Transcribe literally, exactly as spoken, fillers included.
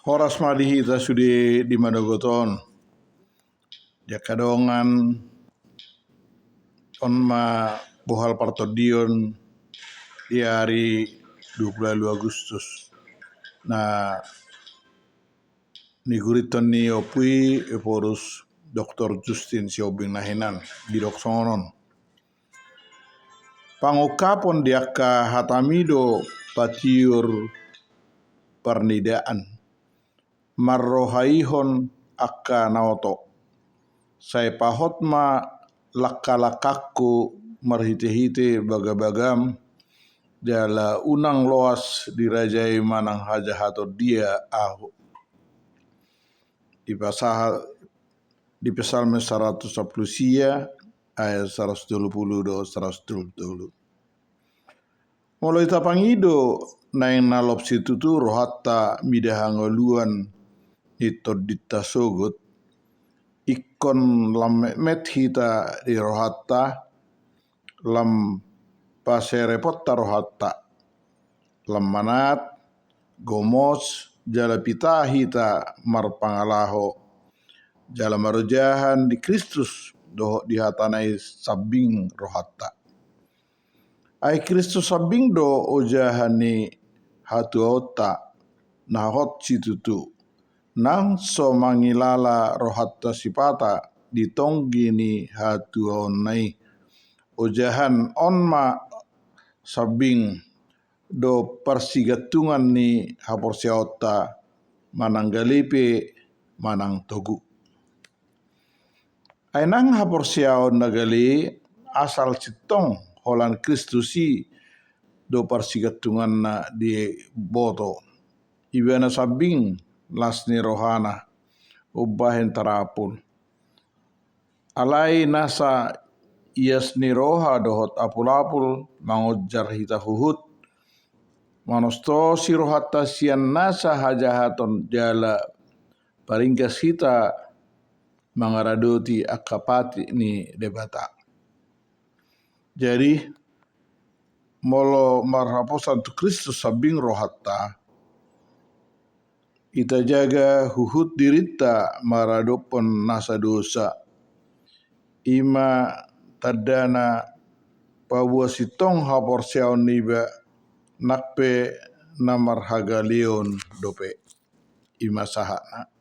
Horas ma di hita sude di manogot on. Di angka dongan, on ma bohal partondion di ari dua puluh Agustus na niguriton ni Ompu i Ephorus Doktor Justin Sihombing na hinan. Didok songon on: Pangungkapon di angka hatami do patiur parnidaan, marrohaihon angka na oto. Sai pahot ma langkalangkangku marhitehite bagabagam, jala unang loas dirajai manang hajahaton dia ahu. Dipasahat di Psalmen saratus sampulu sia, ayat saratus tolu pulu dohot saratus tolu pulu tolu. Molo hita pangido, naeng na lop situtu rohanta mida hangoluan ni tondinta sogot, ingkon lam metmet hita di rohanta, lam pasereponta rohanta, lam manat, gomos, jala pita hita marpangalaho, jala marojahan di Kristus dohot di hatana i sambing rohanta. Ai Kristus sambing do ojahan ni hatuaonta na hot situtu, nang so mangilala rohanta sipata di tonggi ni hatuaonna i. Ojahan on ma sambing do parsigantungan ni haporseaonta, manang gale pe manang togu. Ai nang haporseaon na gale, asal sintong holan Kristus i do parsigantunganna diboto. Ibana sambing las ni rohana umbahen tarapul. Alai nasa ias ni roha dohot apulapul mangonjar hita huhut, manostosi rohanta sian nasa hajahaton jala paringgas hita mangaradoti angka patik ni Debata. Jadi, molo marhaposan tu Kristus sambing rohanta, ita jaga huhut dirinta maradophon nasa dosa. I ma tandana paboa sintong haporseaon niba nang pe na marhagaleon dope. I ma sahatna.